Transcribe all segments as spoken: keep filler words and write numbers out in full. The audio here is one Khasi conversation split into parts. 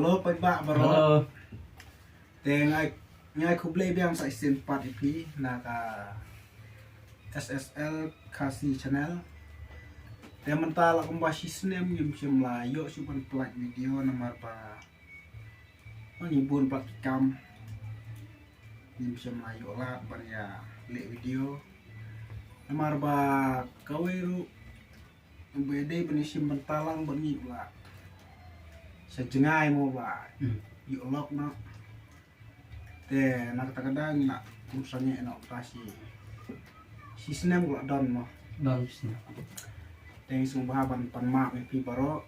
Hello, paidbah baroh. Hello. Te nga ai, nga ai khublei biang sa shisien pat ïa phi na ka S S L Khasi Channel. Te mynta la kumba shi snem ngim shym la ïoh shuh ban pyllait video namar ba ngi bun pat ki kam. Ngim shym la ïoh lad ban ïa leh video. Namar ba kawei ruh ba dei ban ïa shim bynta lang bad ngi ba la sha jngai mo ba la ïoh lok noh. Te na kata ka daw ngi la kum sangeh noh ta shi, shi snem ka la don mo. Don shi snem. Te ngi sngewbha ban pan map ïa phi baroh.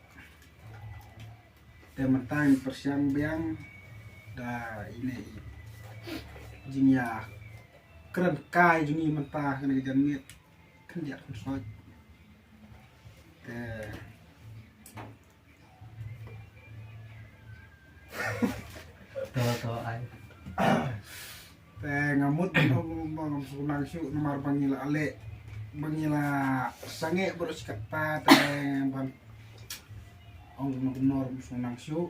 Te mynta ngi pyrshang biang da ine i jingïa kren kai jong ngi mynta kane ka janmiet khyndiat khynsoit. Te to to ai. Te nga mut ba ngam sngewsih shuh namar ba ngi la leh ba ngi la sangeh baroh shi katta te ban ong kumno kumno ngam sngewsih shuh.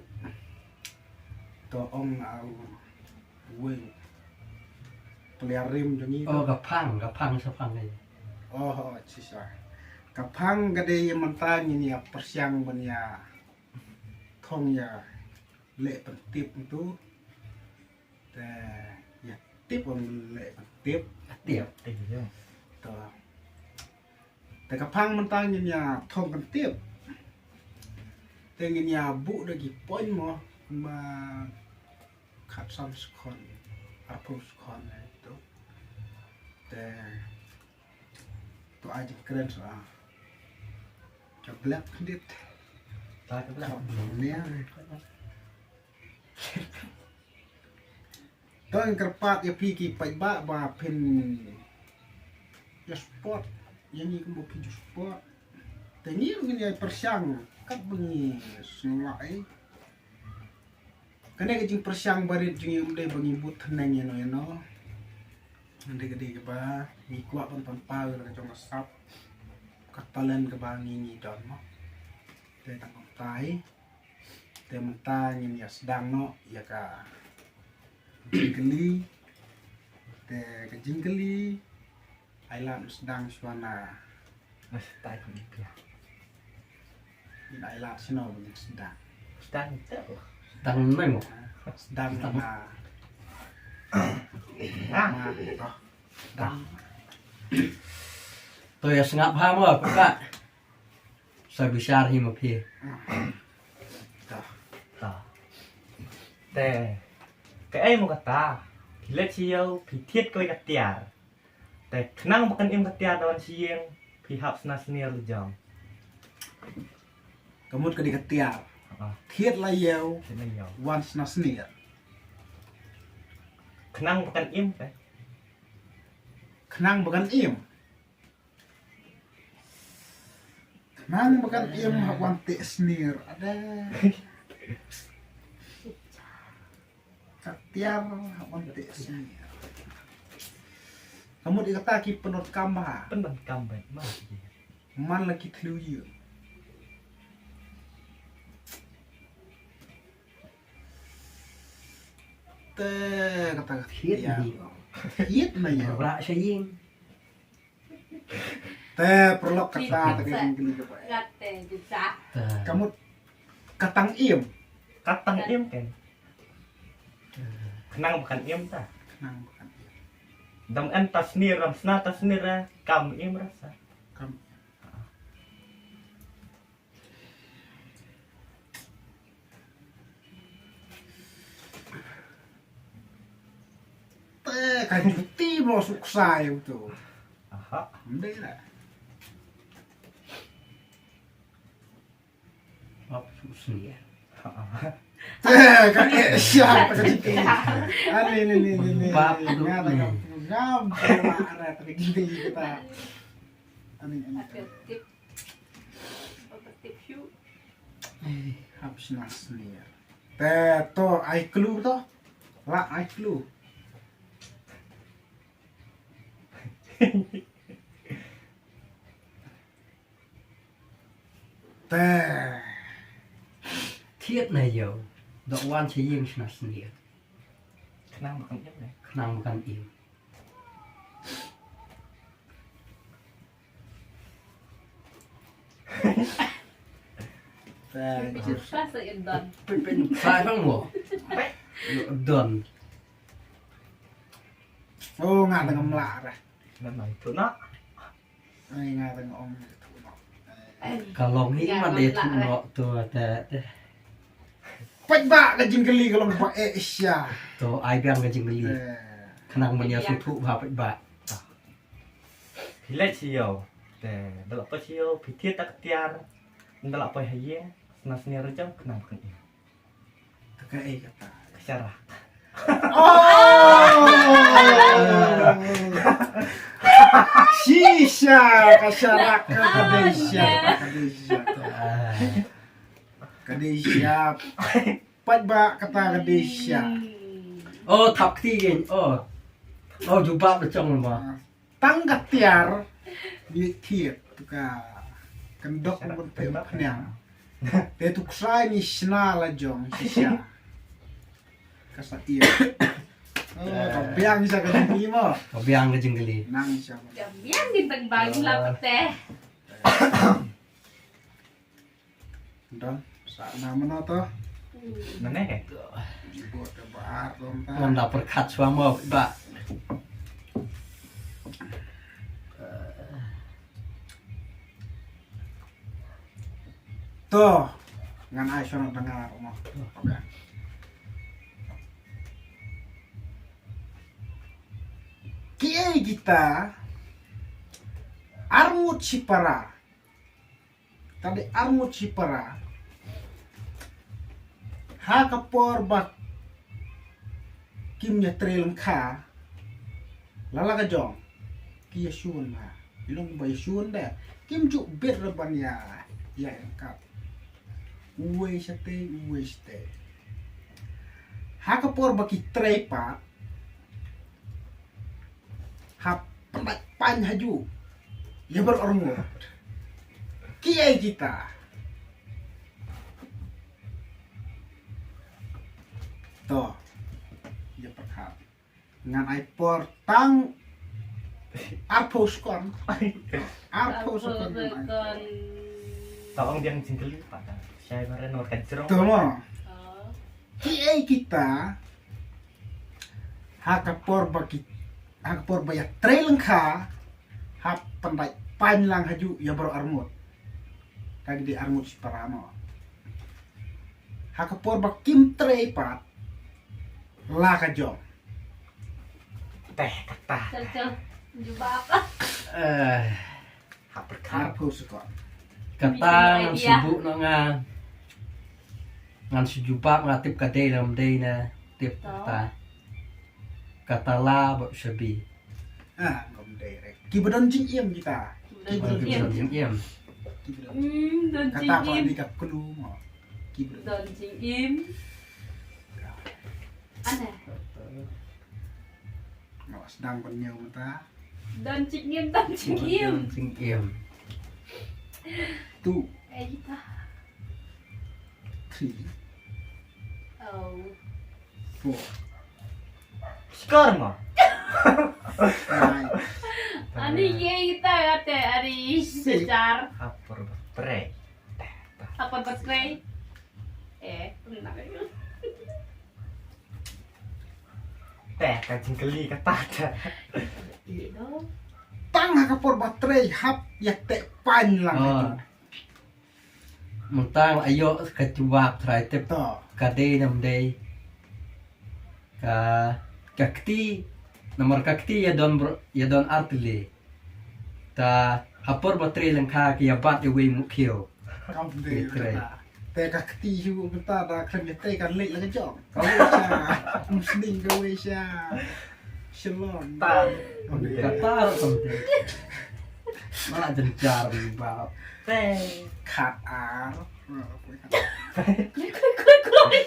To ong au wei peliar rim jong ngi. Oh, ka phang, ka phang sa phang ai. Oh, oh, shisha. Ka phang ka dei mynta ngin ïa pyrshang ban ïa thong ïa leh pyntip tu. Te ïa tip ong leh pyntip. Tip. Tip, ya. To. Te ka phang mynta ngin ïa thong pyntip. Te ngin ïa buh da ki point mo ma khatsan sekon, arphew sekon tu. Te to ai jingkren sa. Ka blek khyndiat. Ta ka blek. Ka blek. To ngi kyrpad ïa phi ki paidbah ba phin ïa support ïa ngi kumba phi ju support. Te ngi ruh ngin ïa pyrshang katba ngi sngewlak ai. Kane ka jingpyrshang barit jong ngi ym dei ba ngi bud thneng ïano ïano. Hynrei ka dei kaba ngi kwah ban pynpaw ïa la ka jong ka sap ka talent kaba ngi ngi don mo. Te tang kumtai. Te mynta ngin ïa sdang noh ïa ka jingkylli. Te ka jingkylli ai lad sdang shuwa na. Mas tai pun pia. Ngin ai lad shuwa na ngin sdang. Sdang te. Sdang memo. Sdang na. Ah. Ma to. Sdang. To ïa sngap ha mo ka. Sa bishar hi ma phi. Ta. Ta. Te kaei mo kata? Phi leit sha ïew, phi thied kawei ka tiar. Te khnang ba kan im ka tiar da wan sha ïing, phi hap sna snier la jong. Ka mut ka dei ka tiar. Ah. Thied la ïew. Thied la ïew. Wan sna snier. Khnang ba kan im te. Khnang ba kan im. Khnang ba kan im hap wan teh snier. Ada. Ka tiar hap wan teh snier. Ka mut ïa kata ki pyndonkam ba. Pyndonkam ba ma. Man la ki thliew ïing. Te kata ka thied. Thied ni. Thied na ïa. Rah sha ïing. Te paralok kata te ka jingkylli kaba. Ka mut ka tang im. Ka tang im kan. Khnang ba kan im ta. Khnang ba kan im. Dang en ta snier, dang sna ta snier, kam im rasa. Kam im. Te ka juti mo suk sai uto. Aha. Mbe la. Hap suk snier. Te ka eh siap ka juti. Ani ni ni ni ni. Bap tu ni. Ngam ngam. Ara ta juti kita. Ani ani. Hap sna snier. Te to ai clue to. La ai clue. Te. Thied na ïew. Dok wan sha ïing shna snier. Khnang ba kan im ne. Khnang ba kan im. Thank you. Pin pin sa dong mo. Yo don. Oh, nga tang mla ra. Nan nang tu na. Ai nga tang ong tu na. Ka long hi man de tu no tu te te. Pait ba ka jingkylli ka long ba eh sha. To ai biang ka jingkylli. Khnang ban ïa sngewthuh ba pait ba. Phi leit sha ïew. Te da la poi sha ïew phi thied da ka tiar. Da la poi ha ïing. Sna snier jam khnang khnang. Te kaei kata? Ka sharak. Oh! Shisha ka sharak ka dei sha ka dei sha. Ka dei sha. Pait ba kata ka dei sha. Oh, thap kti gen. Oh. Oh, jubab da chong ba. Tang ka tiar ngi thied tu ka kan dok bun te pniang. Te tu ksai ni sna la jong shisha. Ka sa ia. Oh, ka biang sa ka jingkylli mo. Ka biang ka jingkylli. Nang sa. Ka biang din tang bang la pete. Don, sa na mano to? Nane ke? Jibot ke bar dong ta. Ngan da perkhat shuwa mo ba. To, ngan ai shuwa na dengar mo. Okay. Kiei kita arngut shipara. Tadi arngut shipara. Ha ka por ba kim ïa trei lyngkha. Lala ka jong. Ki ïa shun ha. Ilong ba ïa shun de. Kim ju bit ra ban ïa ïa kat. Uwei shatei, uwei shatei. Ha ka por ba ki trei pat. Hap pyndat pain haju. Ïa bar arngut. Kiei kita. To. Ïa pyrkhat. Ngan ai por tang arphew sekon. Arphew sekon. Tang biang jingkylli pat. Shai mare nor kan jrong. To mo. Kiei kita. Ha ka por ba ki ha ka por ba ïa trei lyngkha. Hap pyndat pain lang haju ïa baroh arngut. Ka dei arngut shipara mo. Ha ka por ba kim trei pat. La ka jong. Teh kata. Jubab. Eh. Hap pyrkhat. Arphew sekon. Kata ngan shu buh noh nga. Ngan shu jubab nga tip ka dei lem dei na tip kata. Kata la bad shabi. Ah, ngam dei re. Kiba don jingim kita. Kiba don jingim. Kiba don jingim. Kata ko ni ka clue mo. Kiba don jingim. Ane. Nga sdang ban ñiew mynta. Don jingim, don jingim. Don jingim. Two. Eh, kita. Three. Oh. Four. Skor mo. Nine. Ani ye kita kate, ani six. Sechar. Apor batrei. Apor batrei. Eh, pernah. Te ka jingkylli kata te. Tang ha ka por ba trei hap ïa teh pain lang. Mynta ayo ka jubab trai tip. To. Ka dei nam dei. Ka ka kti namar ka kti ïa don ïa don artylli. Ta ha por ba trei lyngkha ki ïa bat iwei mukhiu. Kam dei. Te ka kti hu mynta da khlem ïa tei kan leit la ka jong. Ka wei sha. Musning ka wei sha. Shalom. Tar. Ka tar kam dei. Mala jynjar ba. Te. Khat ar. Khui khui khui.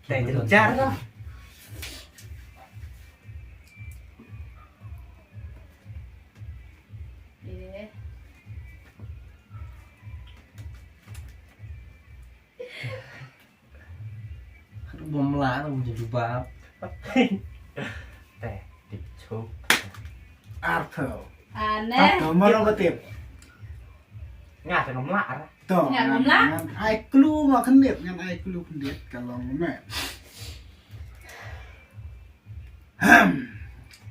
Te jynjar lah. Ang jubab. Te, tip chup. Arthur. Ane. Ka mano ka tip? Nga te ngam lah ra. To. Ngan lam lah. Ngan ai clue ma khnit, ngan ai clue khnit ka long me.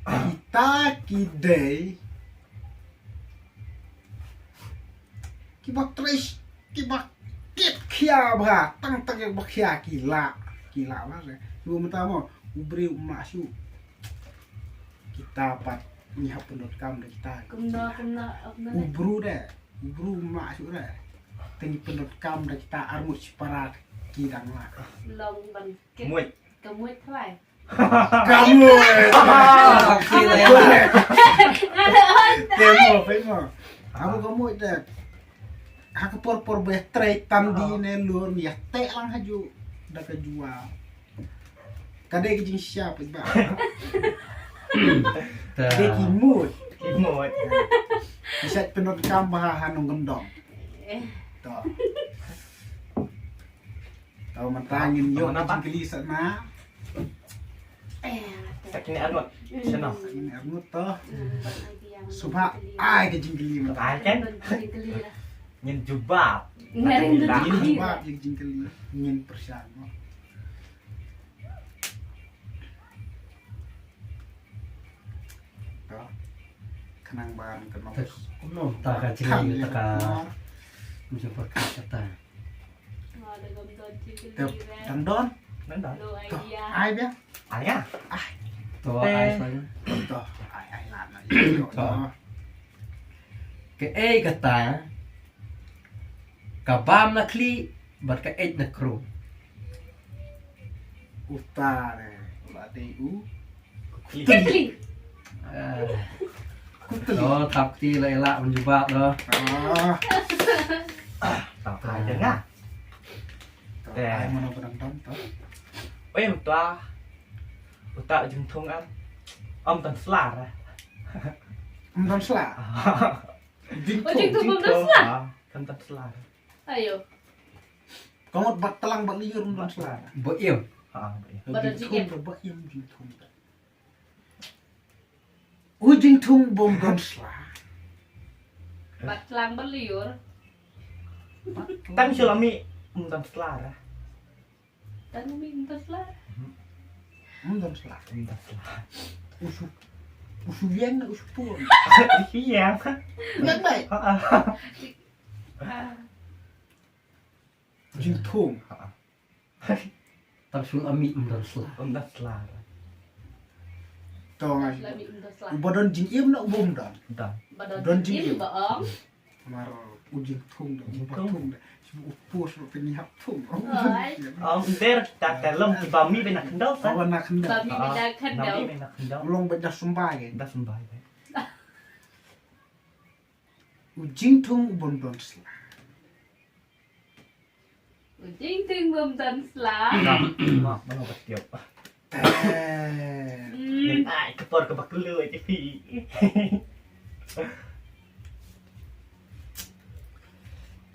Kita ki dei kiba trish, kiba kit khia ba tang tang kiba khia ki la, ki la ba re. Lu mata mo, u briew ma shu. Kita pat ngi hap pyndonkam da kita. Kumno kumno U kumno. bru de, u bru ma shu de. Te ngi pyndonkam da kita arngut shipara ki dang la. Long ban kit. Muit. Ka muit trai. Kamu. Ada on. Temo, temo. Aku kamu de. Aku por por be trai tandi ne lur ngi ya te lang haju da ka jua. Ka dei ka jingshisha peit ba. Dei ki mut. Ki mut. Ki sait pyndonkam ba ha nong gemdong. To. To mynta ngin ïoh ka jingkylli sa na. Eh. Sa kine arngut. Shano? Ngin arngut to. Subha ai ka jingkylli mynta. Ai kan? Ngin jubab. Ngin Ngin jubab ïa ka jingkylli. Ngin pyrshang. To. Khnang ba kan Te kumno ta ka jingkylli ta ka. Mesti berkat kata. Te dang don. Nanda. To. Ai bia. Aya. To ai sa. To. Ai ai la na. To. Ka ei kata. Ka bam na khlieh bad ka eit na krung. Uta re. La dei u. Klikli. Ah. Kutli. To thap kti la ila ban jubab to. Ah. Tang ai jeng ah. To ai mano ba dang don to. Oi mtua. Uta jingthung am. Am tan slar. Ym don sla. Oh, jingthung ym don sla. Kan tan slar. Ayo. Ka mut ba tlang ba liur ym don sla. Ba im. Ha. Ba don jingim. Ba im jingthung. U jingthung bym don sla. Ba tlang ba liur. Tang shu la mih ym don slar. Tang mih ym don sla. Ym don sla. Ym don slar. U shu u shu ïeng u shu pur. Ïeng. Ïeng bai. Ha. Ah. Jingthung. Tang shu la mih ym don sla. Ym don slar. To nga. La mih ym don sla. U ba don jingim na u bym don. Don. Ba don Don jingim jingim. Ba ong. Mar u jingthung da u Jingthung. ba thung da. Shu u pur shu pynïap thung. Ai. Ym der ta te lem ki ba mih bena kendal sa. Ba na kendal. Ba mih bena Na kendal. mih bena kendal. U long ba da sumbai. Da sumbai. U jingthung u bym don sla. U jingthung bym don sla. Ma ma no ba tiap. Eh. Hmm. Ai ka por ka ba kloi te phi.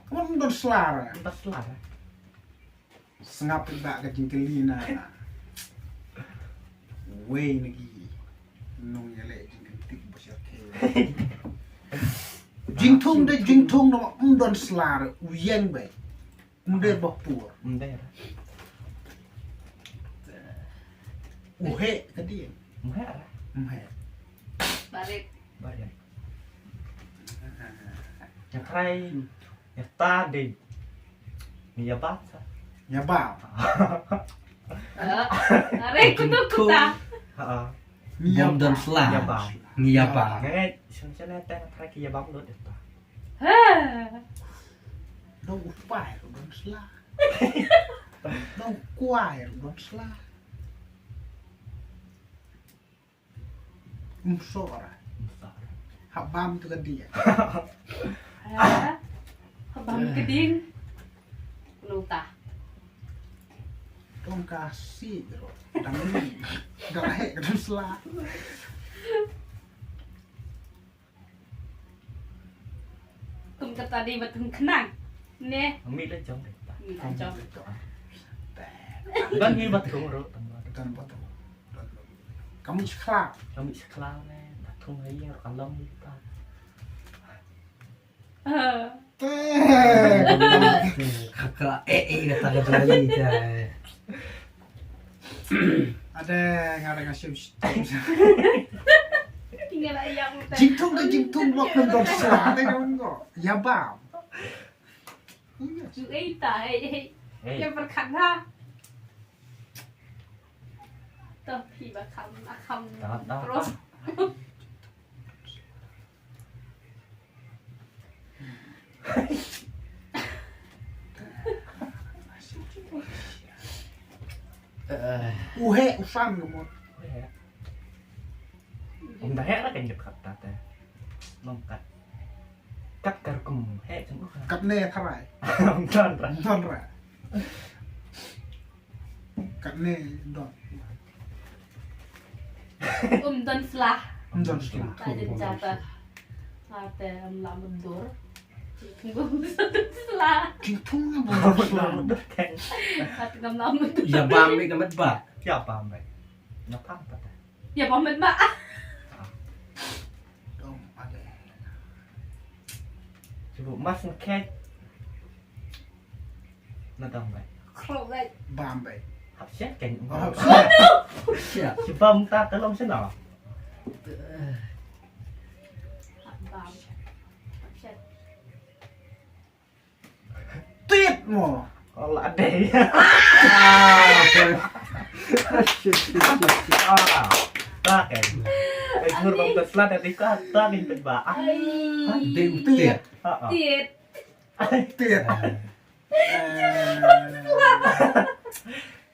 Ka mut ym don sla. Ym don slar. Sngap ba ka jingkylli na. Wei na ki nong ïaleh jingkynthih ba shyrkhei. Jingthung de jingthung na ym don sla u ïeng bai. Ym de ba pur. Ym der. U heh ka dien. Ym heh ra. Ym heh. Barit. Ba ya. Ya trai. Ya ta de. Ni ya ba sa. Ïa ba. Ah, are kutu kuta. Ha. Bym don sla. Ya ba. Ngi ïa ba. Ngai sum sene ta na trai ki ya ba mut de ta. Ha. Dong u pai u don sla. Dong kwai u don sla. Um sora. Hap bam tu ka dia. Ha. Hap bam keding. Kuno ta. Dong ka si ro. Dang ni. Dang hek dong sla. Kum kata di ba tum kenang. Ne. Mih la jong de ta. Ni la jong. Don hi ba thung ruh, tang ba don ba thung. Ka mih shakla. Ka mih shakla ne, ba thung ha ïing ruh ka long hi ba. Te. Ka ka eh eh kata ka jali te. Ade nga da nga shim. Tinggal ayam te. Jingthung da jingthung lok nang don sla te ka ko. Ya ba. Ei ta ei ei. Ei. Ïa pyrkhat ha. To phi ba kham a kham. Dah, dah, terus. Eh. U heh u sam ka mut. Um da heh la kan jep kat ta te. Long kat. Kat kar kum heh jeng u. Kat ne tharai. Um don ra. Um don ra. Kat ne don. Um don sla. Um don sla. Ta jin jata. Ate um la mundur. Sla. Jingthung na ba sla. Ate ngam la mundur. Ya bam me ka met ba. Ya bam me. Na pam pa ta. Ya bam met ba. Dong ade. Cuba mas ngkek. Na dong bai. Khro bai. Bam bai. Hap shet kan. Oh, hap shet. Shet. Cuba minta tolong sini. Hap bam. Hap shet. Tit mo. Ola dei. Ah, okay. Shit, shit, shit, shit. Ah, tak kan. Eh, jur bang terslat ya tika tak ni ba. Ah, dei tit. Ah, ah. Tit. Tit. Eh.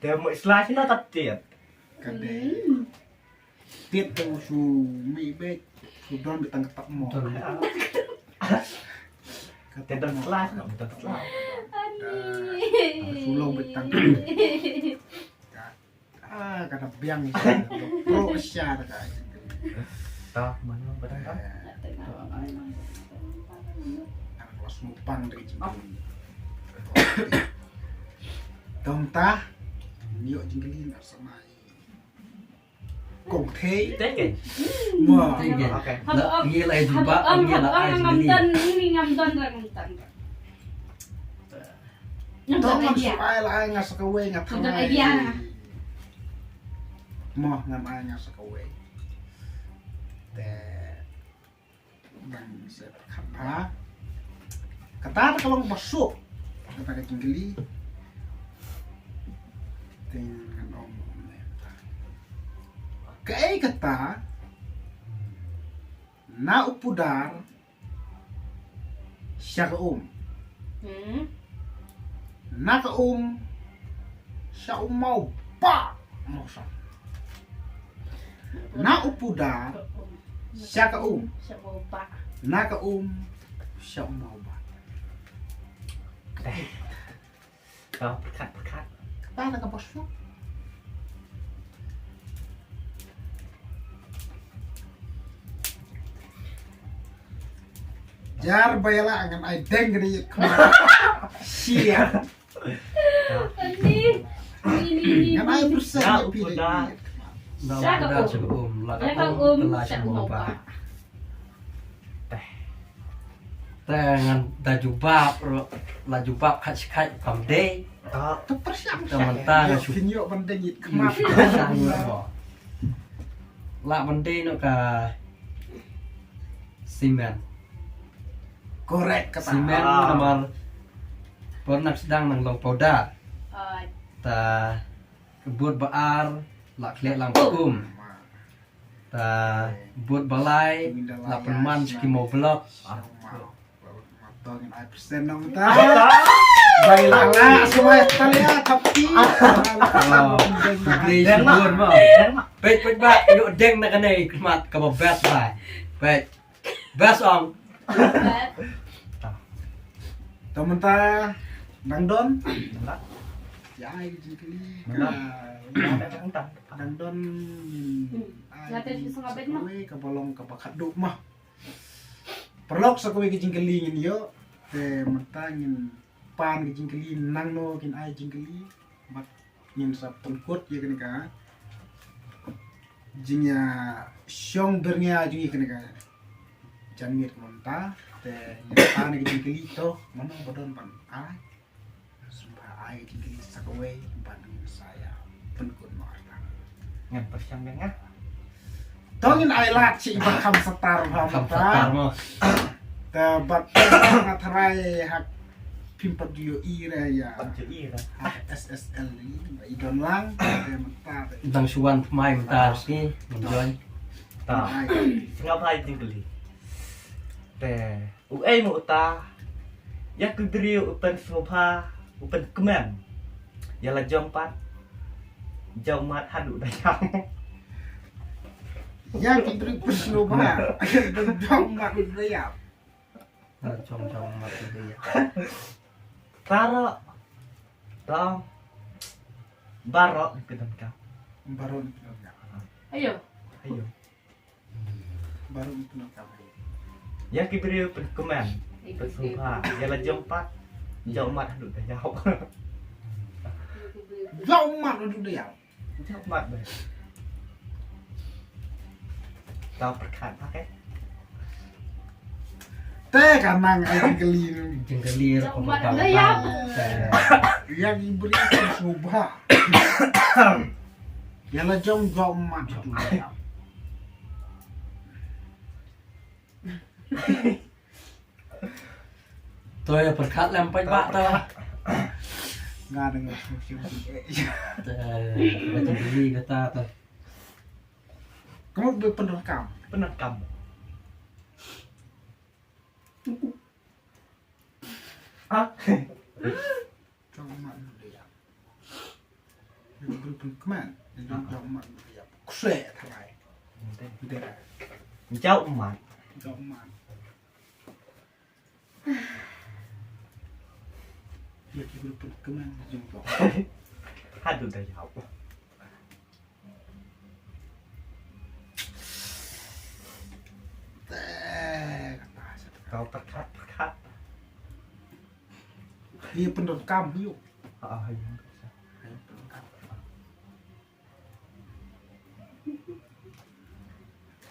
Dia mau istilah sini tak tit. Ka dei. Hmm. Tit te u shu mih beit, shu don beit tang ka tap mo. Don. Ka tit don sla, ka tit don sla. Ani. Shu long beit tang ka. Ka, ah, ka da biang sha, ka pro sha da ka. Ta, mana ba ta? Eh. Ka da los mupang da ka jingkylli. Dong ta, ïoh jingkylli na samai. Kong thei. Thei ke? Mo. Thei ke. Okay. Hap, la, hap, ngi la ai jubab, hap, ngi la hap, ai ngam jingkylli. Don, ni ngam don ra ngam don. Ngam don idea. Tong ngam shu ai la ai nga sa kawei nga tang ai. Ngam don idea. Mo ngam ai nga sa kawei. Te Dang sep kata. Kata ta ka long ba suk. Kata ka jingkylli. Te ngan ong. Kaei kata na u pudar sha ka um. Hmm. Na ka um sha u mawbah. Mawbah. Na u pudar sha ka um. Sha u mawbah. Na ka um sha u mawbah. Eh. Ka pyrkhat, pyrkhat. Kata na ka bos tu. Jar ba ïa la ngan ai deng ka dei khmat. Sia. Ni, ni, ni, ni. Ngan ai persen ïa phi dei. Na u pudar sha ka um, la ka um la sha u mawbah. Te ngan da jubab ruh, la jubab khat shi khat kam dei. Ah, tu pyrshang. Te mynta nga shu pynïoh ban deng ïit khmat. Pyrshang ruh mo. La ban dei noh ka simen. Correct kata. Simen namar por nak sdang nang long powder. Ah. Ta ka bud ba ar la khleh lang kum. Ta bud ba lai la pynman sha ki mawblok. Bai la la sumai talia tapi. Bud ma. Peit peit ba ïoh deng na kane khmat kaba best ba. Peit. Best ong. Ta mynta dang don. Ïa ai jingkylli ka dang don. Ai kawei kaba long kaba khatduh ma. Paralok sa kawei ka jingkylli ngin ïoh. Te mynta ngin pan ka jingkylli nangno kin ai jingkylli. Bad Ngin sa pynkut ïa kane ka jingïashong byrngia jong ngi kane ka janmiet mynta. Te ngi sa ne ka jingkylli to, mano ba don ban ai? Sngewbha ai ka jingkylli sa kawei ban ngin sa ïa pynkut noh artat. Ngan pyrshang beit nga. To ngin ai lad sha i Bah Khamsatar, Bah Khamsatar mo. Te bad nga tharai ha phim pat ju ïohi re ïa. Pat ju ïohi re. Ha S S L ni ba i don lang te mynta te. Dang shu wan thymmai mynta. Ah. Ni, mynjoin. Ta. Ai. Sngewbha ai jingkylli. Te uei mo uta? Ïa ki briew u pynsngewbha, u pynkmen. Ïa la jong pat jaw mat haduh da ïap. Ïa ki briew pynsngewbha, jaw mat haduh da ïap. Jong jong mat tu dia. Taro. Tong. Baro ni kedam ka. Baro ni kedam ka. Ayo. Ayo. Baro ni kedam ka. Ïa ki briew pynkmen. Pynsngewbha. Ïa la jong pat. Jaw mat haduh da ïap. Jaw mat haduh da ïap. Jop mat bha. Tau pyrkhat bha ke. Te ka nang ai jingkylli. Jingkylli. Jop mat haduh da ïap. Ïa ki briew pynsngewbha. Ïa la jong jop mat haduh da ïap. To ïa pyrkhat lem pat ba ta. Nga dang sngewsih. Ta ba jingkylli kata ta. Ka mut ba pyndonkam. Pyndonkam. Ah. Jong mat haduh da ïap. Jong mat haduh da ïap. Khuslai tharai. Jong mat. Jong mat. Ïa ki briew pynkmen jong mat. Haduh da ïap. Tau pyrkhat pyrkhat. Ïa pyndonkam ïa. Ha ha ïa.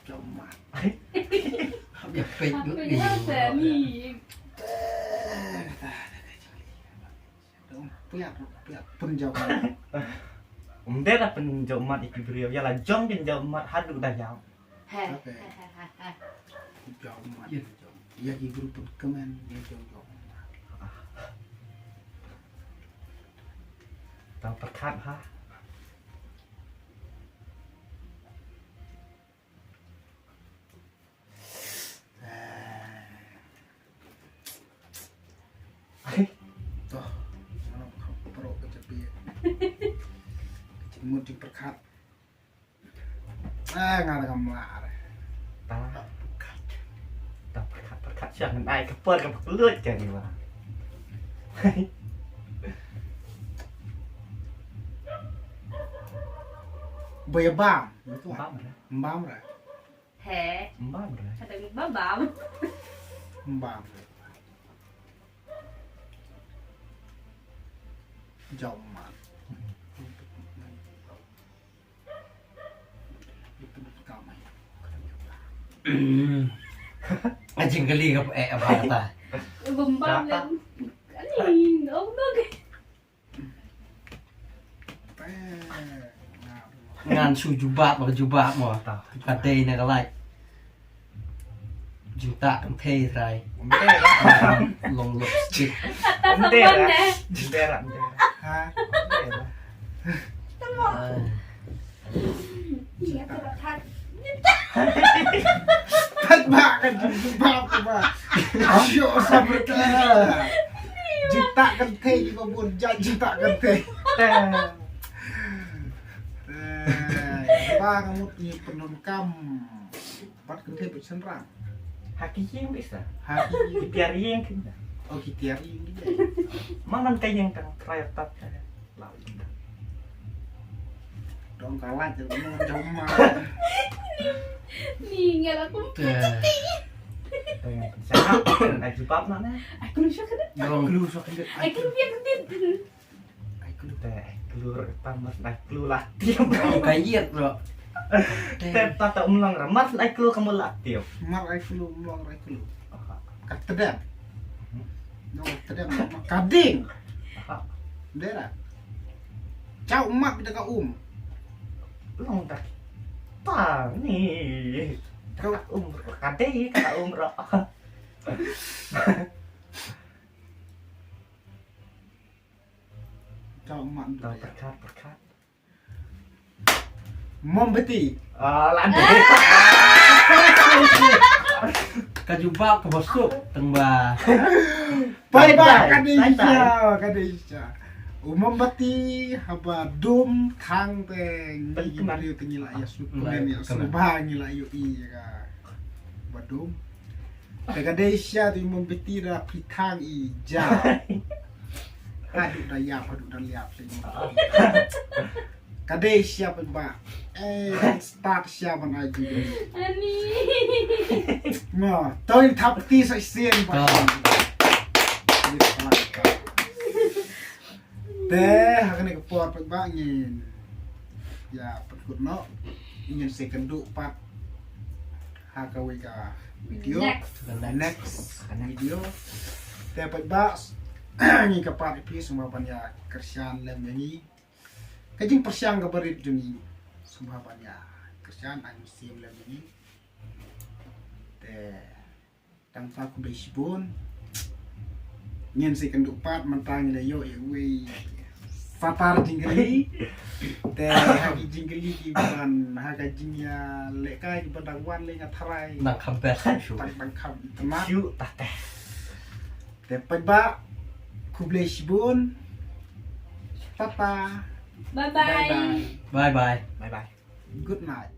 Jom mat. Ïa peit dut ni. Peit peit pynjom. Ym dei da pynjom mat ïa ki briew, ïa la jong kin jom mat haduh da ïap. He. Jom mat. Ïa ki briew pynkmen ïa jong jom mat. Tau pyrkhat ha. To, ngam kham pro ka japi. Ka jingmut jingpyrkhat. Ah, nga dang mla re. Ta pyrkhat. Ta pyrkhat pyrkhat sha ngan ai ka por ka pyrkhat ka ni wa. Ba ïa bam. Bam re. Bam re. He. Bam re. Kata ni ba bam. Bam re. Jom mat. A jingkylli ka eh ba ta. Bam bam. Ani, no no. Ngan shu jubab mo, jubab mo. Ka dei na ka light. Jingtah kynthei trai. Long lipstick. Ha? Pat ba ka jubab ba. Shu sa berkira. Jingtah kynthei ki ba bun jait jingtah kynthei. Ba ka mut ngi pyndonkam. Pat kynthei pat shynrang. Ha ki ïing bisa. Ha ki ïing. Ki tiar ïing kin da. Oh ki tiar ïing kin da. Mangan ka ïing tang trai tat ka. Lau ïing da. Dong ka lait jong ma. Ni ngela kum. Teng sa. Ai jubab na na. Ai kulu shakadit. Dong kulu shakadit. Ai kulu shakadit. Ai kulu te. Klur ta mar ai klur la tiam. Ka yet bro. Te ta ta um long ra mar ai klur ka mul la tiam. Mar ai klur um long ra ai klur. Ka tedem. No tedem ma ka ding. Dera. Chau mak da ka um. Long da. Ta ni. Ka um ka dei ka um ro. Chau mak da. Perkat perkat. Mombati. Ah, la dei. Ka jubab ka basuk tang ba. Bye bye. Ka dei sha, ka dei sha. U mombati haba dum thang te ngi briew te ngi la ïa sngewkmen ïa sngewbha ngi la ïohi ïa ka ba dum. Te ka dei sha te u mombati da phi thang i ja. Haduh da ïap haduh da liap sha i mombati. Ka dei sha ba. Eh, start sha ban ai ji. Ani. Ngo, to in thap ti sa sien ba. Te ha kane ka por pat ba ngin ïa pynkut noh, ngin sa ïakynduh pat ha kawei ka video. Next. The next. Next video. Te pat ba ngi ka pat ïa phi sngewbha ban ïa kyrshan lem ïa ngi. Ka jingpyrshang kaba rit jong ngi sngewbha ban ïa kyrshan ai mynsiem lem ïa ngi. Te tang ba khublei shibun. Ngin sa ïakynduh pat mynta ngi la ïoh ïa uwei satar jingkylli. Te ha ki jingkylli ki ban ha ka jingïalehkai kiba dang wan lei nga tharai. Dang kham best shu. Dang, dang kham itynnad. Shu ta te. Te pat ba khublei shibun. Tata. Bye bye. Bye bye. Bye bye. Bye bye. Good night.